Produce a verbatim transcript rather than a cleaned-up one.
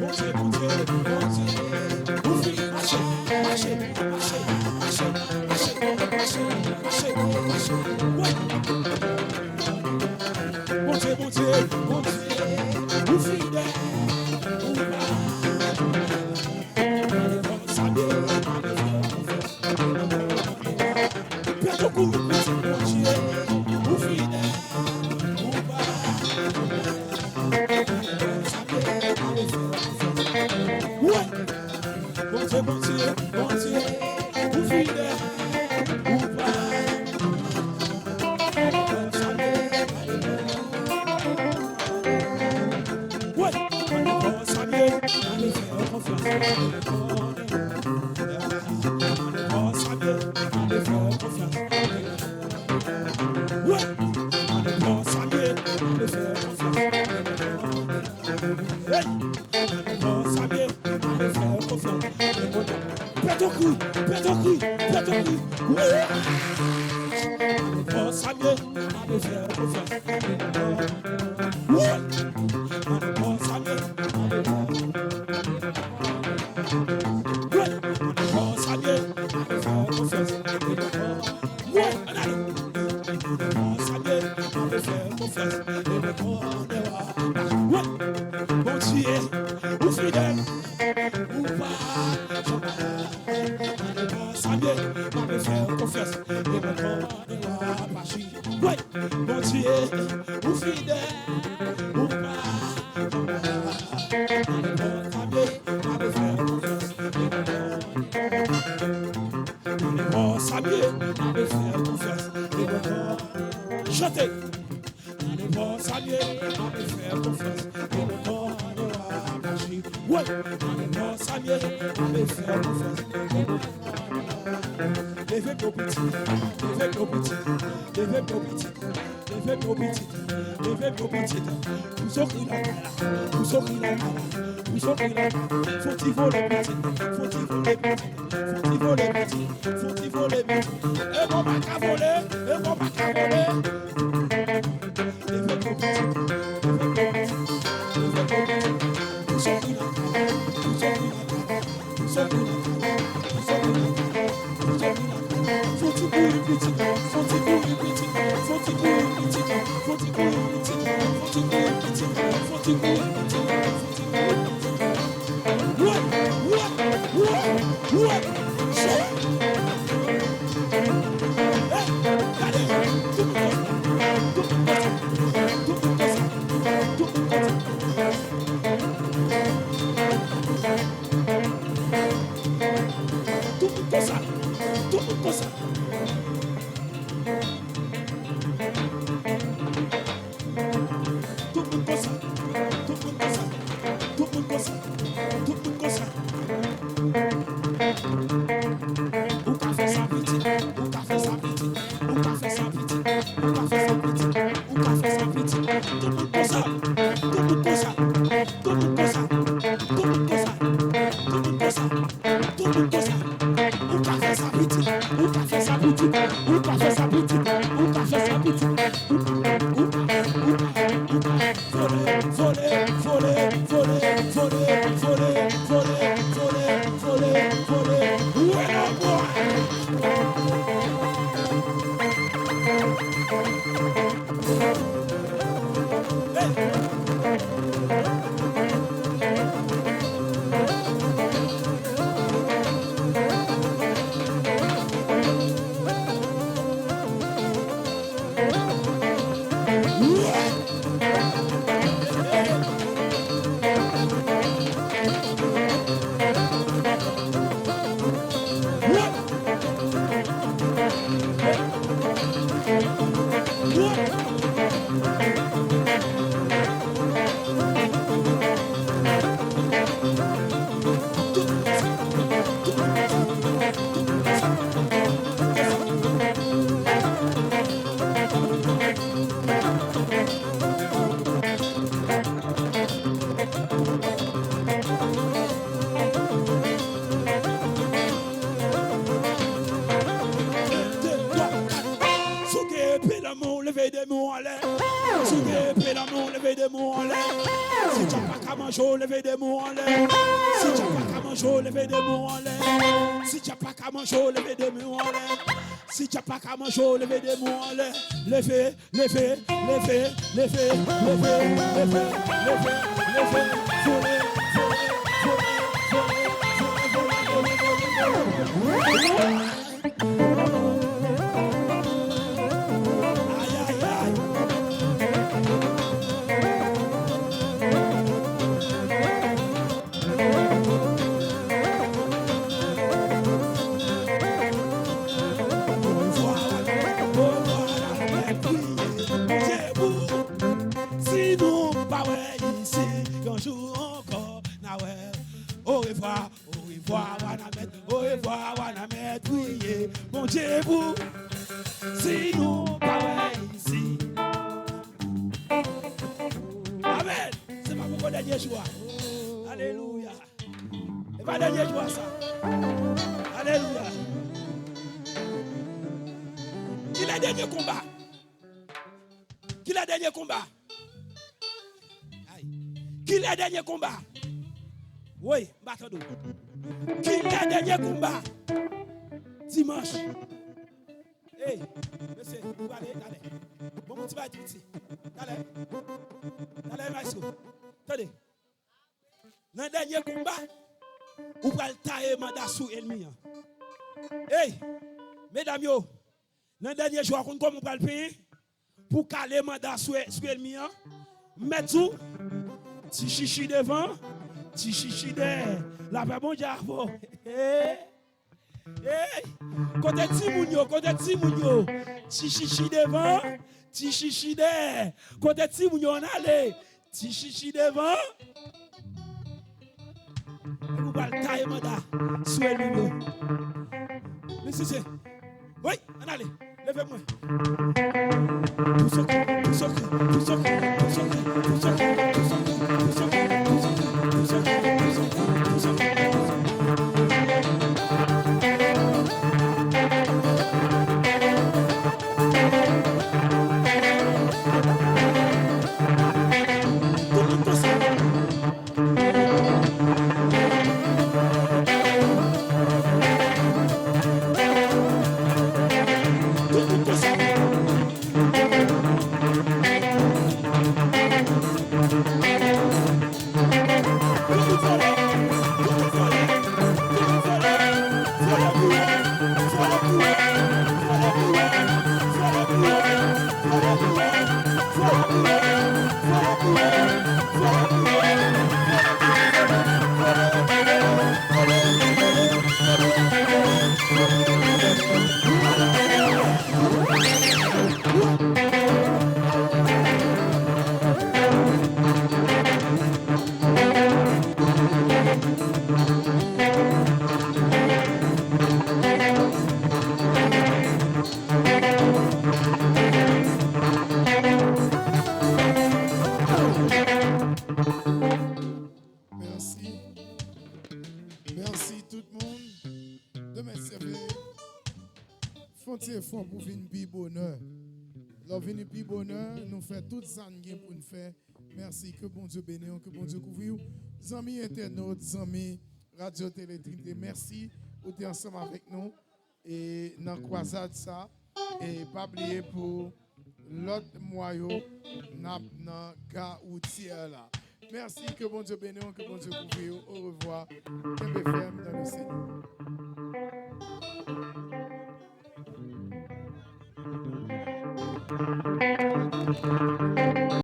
Bondye, Bondye, Bondye, ou fidèl. Mache, mache, mache, mache, mache, mache, mache, mache, mache. Wè. Bondye, Bondye, Bondye, ou fidèl. Ou pa. Sa byen, Pètòkou, pitit Bondye, ou fidèl, ou pa. Wè! Bondye, Bondye, Bondye, ou fidèl, ou pa. Wè! Ann pran sa byen, ann fè konfyans. Ann pran sa byen, ann fè konfyans. Wè! Ann pran sa byen, ann fè konfyans. Hey! Ann pran sa byen, ann fè konfyans. Pètòkou, Pètòkou, Pètòkou. Wè! Ann pran sa byen, ann fè konfyans. Wè! Ann pran sa byen, ann fè konfyans. Wè! Ann pran sa byen, ann fè konfyans. Wè! Ann ale! Ann pran sa byen, ann fè konfyans. Wè! Bondye, ou fidèl, ou pa janm. Ann pran sa byen, ann fè konfyans. Wè! Bondye, ou fidèl, ou pa. Chante. Wè. Leve pye w pitit, leve pye w pitit, leve pye w pitit, leve pye w pitit. Pou sòti lakay la, pou sòti lakay la, pou sòti lakay la. Fò ti vole pitit, fò ti vole pitit, fò ti vole pitit, fò ti vole pitit. E bon pa ka vole, e bon pa ka vole. Leve pye w pitit, leve pye w pitit, leve pye w pitit. Pou sòti lakay la, pou sòti lakay la. Tout moun konsa. Tout moun konsa. Tout moun konsa. Tout moun konsa. Tout moun konsa. Tout moun konsa. Ou ka fè sa pitit. Ou ka fè sa pitit. Ou ka fè sa pitit. Ou ka fè sa pitit. Ou ka fè sa pitit. Tout moun konsa. Tout moun konsa. Tout moun konsa. Tout moun konsa. Tout moun konsa. Tout moun konsa. Ou ka fè sa pitit. Ou ka fè sa pitit. Ou ka fè sa pitit. Ou ka fè sa pitit. Ou ka, ou ka, ou ka, ou ka. Vole, vole, vole. Wè non, bòy. Manje w, leve de men w anlè. Si dyab pa ka manje w, leve de men w anlè. Si dyab pa ka manje w, leve de men w anlè. Si dyab pa ka manje w, leve de men w anlè. Leve, leve, leve, leve, vole, vole, vole, vole, vole, vole, vole, vole, vole, vole. Ay, ay, ay. Si nou pa wè isi, yon jou ankò n a wè. Orevwa. Orevwa, Wanament. Orevwa, Wanament. Priye Bondye pou si nou pa wè isi. Amèn. Se pa pou dènye jou a. Alelouya. E pa dènye jou a sa. Alelouya. Kilè dènye konba? Kilè dènye konba? Ay. Kilè dènye konba? Woy, m pa tande w. Kilè dènye konba? Dimanch. Ey, mesye, ou prale, talè. Bon, moun ti bay tout ti. Talè. Talè, maestro. Tande. Nan dènye konba, ou pral taye manda sou ènmi an. Ey, medam yo, nan dènye jou a, konn kòman ou pral penyen? Pou kale manda sou, sou ènmi an. M mèt di w, ti chichi devan, ti chichi dèyè. Lapè Bondye avè w. Ey, ey, kote timoun yo, kote timoun yo? Ti chichi devan, ti chichi dèyè. Kote timoun yo, ann ale. Ti chichi devan. Epi w pral taye manda sou ènmi yo. Mesye, wi, ann ale. Leve mwen. Tout moun konsa. Tout moun konsa. Mèsi. Mèsi tout moun. Demen, se vle. Fè yon ti efò pou vin pi bonè. Lè w vini pi bonè, nou fè tout sa n gen pou n fè. Mèsi, ke Bondye beni w, ke Bondye kouvri w. Zanmi entènot, zanmi Radyo Tele Trinite, mèsi ou te ansanm avèk nou e nan kwazad sa. E pa bliye pou lòt mwa yo, n ap nan ga woutyè la. Mèsi, ke Bondye beni w, ke Bondye kouvri w. Orevwa. Kenbe fèm nan le Senyè.